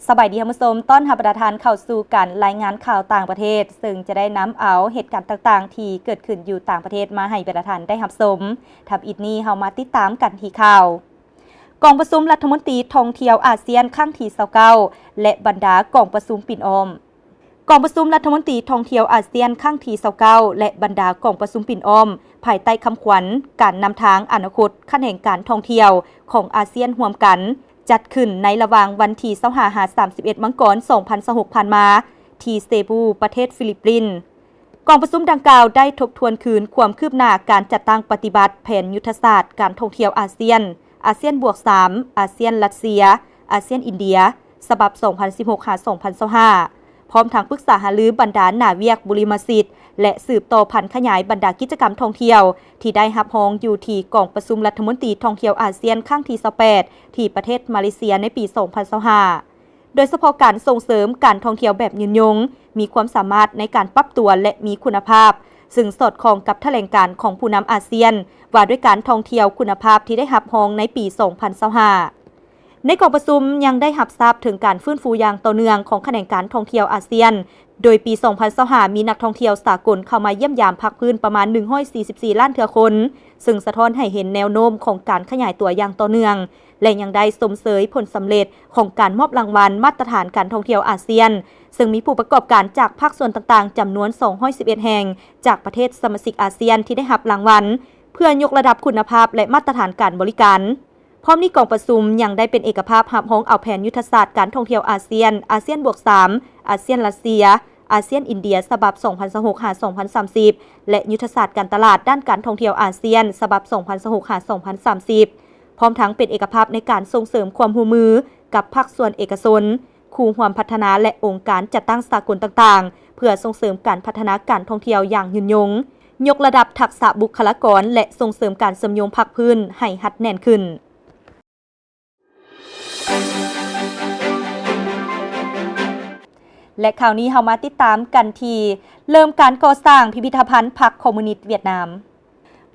ສະບາຍດີທ່ານຜູ້ຊົມ, ຕ້ອນຮັບບັນດາທ່ານເຂົ້າສູ່ການລາຍງານຂ່າວຕ່າງປະເທດ, ເຊິ່ງຈະໄດ້ນຳເອົາເຫດການຕ່າງໆທີ່ເກີດຂຶ້ນຢູ່ຕ່າງປະເທດມາໃຫ້ບັນດາທ່ານໄດ້ຮັບຊົມ. ທຳອິດນີ້ເຮົາມາຕິດຕາມກັນທີ່ຂ່າວ ກອງປະຊຸມລັດຖະມົນຕີທ່ອງທ່ຽວອາຊຽນຄັ້ງທີຊາວເກົ້າ ແລະ ບັນດາກອງປະຊຸມປິ່ນອ້ອມ. ກອງປະຊຸມລັດຖະມົນຕີທ່ອງທ່ຽວອາຊຽນຄັ້ງທີຊາວເກົ້າ ແລະ ບັນດາກອງປະຊຸມປິ່ນອ້ອມ ພາຍໃຕ້ຄຳຂວັນ ການນຳທາງອະນາຄົດຂະແໜງການທ່ອງທ່ຽວຂອງອາຊຽນຮ່ວມກັນ ຈັດຂຶ້ນໃນລະຫວ່າງວັນທີຊາວຫ້າ ຫາ ສາມສິບເອັດ ມັງກອນ ສອງພັນຊາວຫົກ ຜ່ານມາ ທີ່ເຊບູ ປະເທດຟີລິບປິນ. ກອງປະຊຸມດັ່ງກ່າວໄດ້ທົບທວນຄືນຄວາມຄືບໜ້າການຈັດຕັ້ງປະຕິບັດແຜນຍຸດທະສາດການທ່ອງທ່ຽວອາຊຽນ, ອາຊຽນບວກສາມ, ອາຊຽນລັດເຊຍ, ອາຊຽນອິນເດຍ ສະບັບ ສອງພັນສິບຫົກ ຫາ ສອງພັນຊາວຫ້າ ພ້ອມທັງປຶກສາຫາລືບັນດາໜ້າວຽກບຸລິມະສິດ ແລະ ສືບຕໍ່ຜັນຂະຫຍາຍບັນດາກິດຈະກຳທ່ອງທ່ຽວ ທີ່ໄດ້ຮັບຮອງຢູ່ທີ່ກອງປະຊຸມລັດຖະມົນຕີທ່ອງທ່ຽວອາຊຽນຄັ້ງທີຊາວແປດ ທີ່ປະເທດມາເລເຊຍໃນປີສອງພັນຊາວຫ້າ ໂດຍສະເພາະການສົ່ງເສີມການທ່ອງທ່ຽວແບບຍືນຍົງ, ມີຄວາມສາມາດໃນການປັບຕົວ ແລະ ມີຄຸນນະພາບ, ຊຶ່ງສອດຄ່ອງກັບຖະແຫຼງການຂອງຜູ້ນຳອາຊຽນ ວ່າດ້ວຍການທ່ອງທ່ຽວຄຸນນະພາບທີ່ໄດ້ຮັບຮອງໃນປີສອງພັນຊາວຫ້າ. ໃນກອງປະຊຸມຍັງໄດ້ຮັບຊາບເຖິງການຟື້ນຟູຢ່າງຕໍ່ເນື່ອງຂອງຂະແໜງການທ່ອງທ່ຽວອາຊຽນ, ໂດຍປີສອງພັນຊາວຫ້າ ມີນັກທ່ອງທ່ຽວສາກົນເຂົ້າມາຢ້ຽມຢາມພາກພື້ນປະມານໜຶ່ງຮ້ອຍສີ່ສິບສີ່ລ້ານເທື່ອຄົນ, ເຊິ່ງສະທ້ອນໃຫ້ເຫັນແນວໂນ້ມຂອງການຂະຫຍາຍຕົວຢ່າງຕໍ່ເນື່ອງ ແລະ ຍັງໄດ້ຊົມເຊີຍຜົນສຳເລັດຂອງການມອບລາງວັນມາດຕະຖານການທ່ອງທ່ຽວອາຊຽນ, ເຊິ່ງມີຜູ້ປະກອບການຈາກພາກສ່ວນຕ່າງໆ ຈຳນວນສອງຮ້ອຍສິບເອັດແຫ່ງ ຈາກປະເທດສະມາຊິກອາຊຽນທີ່ໄດ້ຮັບລາງວັນ ເພື່ອຍົກລະດັບຄຸນນະພາບ ແລະ ມາດຕະຖານການບໍລິການ. ພ້ອມນີ້ກອງປະຊຸມຍັງໄດ້ເປັນເອກະພາບຮັບຮອງເອົາແຜນຍຸດທະສາດການທ່ອງທ່ຽວອາຊຽນ, ອາຊຽນບວກສາມ, ອາຊຽນລັດເຊຍ, ອາຊຽນອິນເດຍ ສະບັບ ສອງພັນຊາວຫົກ ຫາ ສອງພັນສາມສິບ ແລະ ຍຸດທະສາດການຕະຫຼາດດ້ານການທ່ອງທ່ຽວອາຊຽນ ສະບັບ ສອງພັນຊາວຫົກ ຫາ ສອງພັນສາມສິບ ພ້ອມທັງເປັນເອກະພາບໃນການສົ່ງເສີມຄວາມຮ່ວມມືກັບພາກສ່ວນເອກະຊົນ, ຄູ່ຮ່ວມພັດທະນາ ແລະ ອົງການຈັດຕັ້ງສາກົນຕ່າງໆ ເພື່ອສົ່ງເສີມການພັດທະນາການທ່ອງທ່ຽວຢ່າງຍືນຍົງ, ຍົກລະດັບທັກສະບຸກຄະລາກອນ ແລະ ສົ່ງເສີມການເຊື່ອມໂຍງພາກພື້ນໃຫ້ຮັດແໜ້ນຂຶ້ນ. ແລະ ຂ່າວນີ້ເຮົາມາຕິດຕາມກັນທີ່ ເລີ່ມການກໍ່ສ້າງພິພິທະພັນພັກຄອມມູນິດຫວຽດນາມ.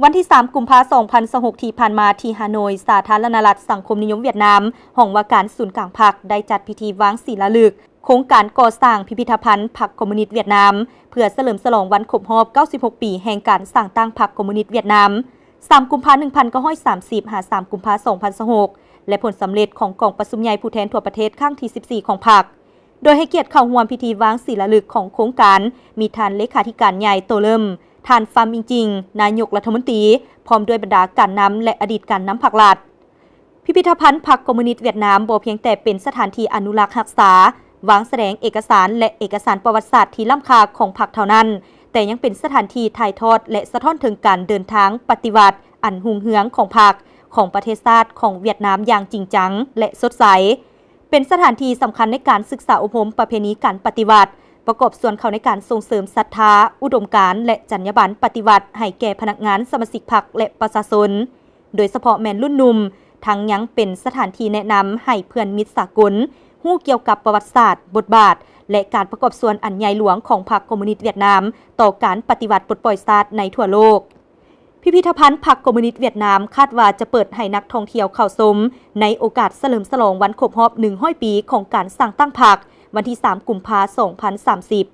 ວັນທີສາມ ກຸມພາ ສອງພັນຊາວຫົກ ທີ່ຜ່ານມາ ທີ່ຮາໂນຍ ສາທາລະນະລັດສັງຄົມນິຍົມຫວຽດນາມ, ຫ້ອງວ່າການສູນກາງພັກ ໄດ້ຈັດພິທີວາງສີລາລຶກ ໂຄງການກໍ່ສ້າງພິພິທະພັນພັກຄອມມູນິດຫວຽດນາມ ເພື່ອສະເຫຼີມສະຫຼອງວັນຄົບຮອບເກົ້າສິບຫົກປີແຫ່ງການສ້າງຕັ້ງພັກຄອມມູນິດຫວຽດນາມ ສາມ ກຸມພາ ໜຶ່ງພັນເກົ້າຮ້ອຍສາມສິບ ຫາ ສາມ ກຸມພາ ສອງພັນຊາວຫົກ ແລະ ຜົນສຳເລັດຂອງກອງປະຊຸມໃຫຍ່ຜູ້ແທນທົ່ວປະເທດຄັ້ງທີສິບສີ່ຂອງພັກ ໂດຍໃຫ້ກຽດເຂົ້າຮ່ວມພິທີວາງສີລາລຶກຂອງໂຄງການ ມີທ່ານເລຂາທິການໃຫຍ່ ໂຕເລິມ, ທ່ານ ຟາມ ອິງຈິງ ນາຍົກລັດຖະມົນຕີ ພ້ອມດ້ວຍບັນດາການນຳ ແລະ ອະດີດການນຳພັກລັດ. ພິພິທະພັນພັກຄອມມູນິດຫວຽດນາມບໍ່ພຽງແຕ່ເປັນສະຖານທີ່ອະນຸລັກຮັກສາ, ວາງສະແດງເອກະສານ ແລະ ເອກະສານປະຫວັດສາດທີ່ລ້ຳຄ່າຂອງພັກເທົ່ານັ້ນ, ແຕ່ຍັງເປັນສະຖານທີ່ຖ່າຍທອດ ແລະ ສະທ້ອນເຖິງການເດີນທາງປະຕິວັດອັນຮຸ່ງເຮືອງຂອງພັກ, ຂອງປະເທດຊາດຂອງຫວຽດນາມຢ່າງຈິງຈັງ ແລະ ສົດໃສ. ເປັນສະຖານທີ່ສຳຄັນໃນການສຶກສາອົບຮົມປະເພນີການປະຕິວັດ, ປະກອບສ່ວນເຂົ້າໃນການສົ່ງເສີມສັດທາ, ອຸດົມການ ແລະ ຈັນຍາບັນປະຕິວັດໃຫ້ແກ່ພະນັກງານ, ສະມາຊິກພັກ ແລະ ປະຊາຊົນ, ໂດຍສະເພາະແມ່ນລຸ້ນໜຸ່ມ, ທັງຍັງເປັນສະຖານທີ່ແນະນຳໃຫ້ເພື່ອນມິດສາກົນຮູ້ກ່ຽວກັບປະຫວັດສາດ, ບົດບາດ ແລະ ການປະກອບສ່ວນອັນໃຫຍ່ຫຼວງຂອງພັກຄອມມູນິດຫວຽດນາມຕໍ່ການປະຕິວັດປົດປ່ອຍຊາດໃນທົ່ວໂລກ. ພິພິທະພັນພັກຄອມມູນິດຫວຽດນາມຄາດວ່າຈະເປີດໃຫ້ນັກທ່ອງທ່ຽວເຂົ້າຊົມໃນໂອກາດສະເຫຼີມສະຫຼອງວັນຄົບຮອບໜຶ່ງຮ້ອຍປີຂອງການສ້າງຕັ້ງພັກ ວັນທີສາມ ກຸມພາ ສອງພັນສາມສິບ.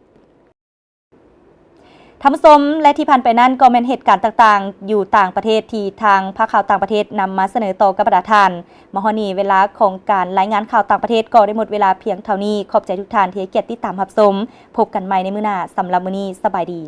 ທ່ານຜູ້ຊົມ ແລະ ທີ່ຜ່ານໄປນັ້ນກໍແມ່ນເຫດການຕ່າງໆຢູ່ຕ່າງປະເທດທີ່ທາງພາກຂ່າວຕ່າງປະເທດນຳມາສະເໜີຕໍ່ກັບບັນດາທ່ານ. ມາຮອດນີ້ເວລາຂອງການລາຍງານຂ່າວຕ່າງປະເທດກໍໄດ້ໝົດເວລາພຽງເທົ່ານີ້. ຂອບໃຈທຸກທ່ານທີ່ໃຫ້ກຽດຕິດຕາມຮັບຊົມ. ພົບກັນໃໝ່ໃນມື້ໜ້າ. ສຳລັບມື້ນີ້ ສະບາຍດີ.